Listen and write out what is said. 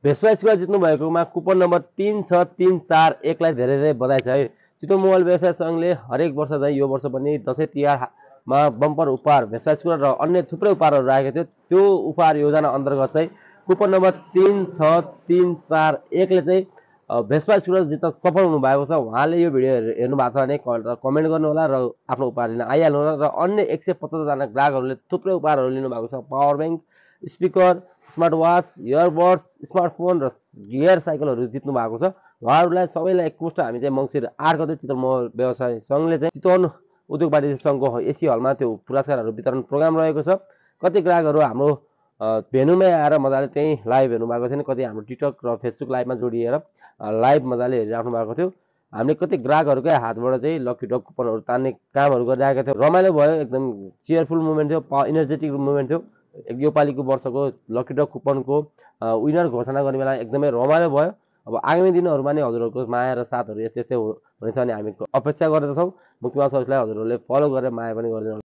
Vespa square जित्नु भएकोमा coupon number 36341 लाई धेरै धेरै बधाई छ है। चितवन मोबाइल व्यवसाय संघले हरेक वर्ष चाहिँ यो वर्ष पनि दशैं तिहारमा बम्पर उपहार भेस्पा स्क्वायर र अन्य थुप्रै उपहारहरू राखेको थियो। त्यो उपहार योजना अन्तर्गत चाहिँ कुपन नम्बर 36341 ले चाहिँ भेस्पा स्क्वायर जित्न सफल हुनु भएको छ। उहाँले यो भिडियो हेर्नु भएको छ भने कमेन्ट गर्नु होला र आफ्नो उपहार लिन आइहाल्नु होला। र अन्य 175 जना ग्राहकहरूले थुप्रै उपहारहरू लिनु भएको छ। Power bank, speaker, smart watch, earbuds, smartphone र गियर साइकलहरू जित्नु भएको छ। उहाँहरूलाई सबैलाई एकमुष्ट हामी चाहिँ मङ्सिर 8 गते चितवन मोबाइल व्यवसाय संघले चाहिँ चितवन उद्योग वाणिज्य संघको एसी हलमा त्यो पुरस्कारहरू वितरण प्रोग्राम रहेको छ। कति ग्राहकहरू हाम्रो भेन्यूमै आएर मजाले त्यही लाइभ हेर्नु भएको थियो, कति हाम्रो टिकटक र फेसबुक लाइभमा जोडिएर लाइभ मजाले हेरिराख्नु भएको थियो। हामीले कति ग्राहकहरूकै हातबाट चाहिँ लकी ड्र कुपनहरू तान्ने कामहरू गरिरहेका थियौँ। रमाइलो भयो, एकदम चियरफुल मुभमेन्ट थियो, इनर्जेटिक मुभमेन्ट थियो। योपालिको वर्षको लकी ड्र कुपनको विनर घोषणा गर्ने बेला एकदमै रमाइलो भयो। अब आगामी दिनहरूमा नै हजुरहरूको माया र साथहरू यस्तै यस्तै हुनेछ भने हामी अपेक्षा गर्दछौँ। मुक्तिमा सबैलाई हजुरहरूले फलो गरेर माया पनि गरिदिनु।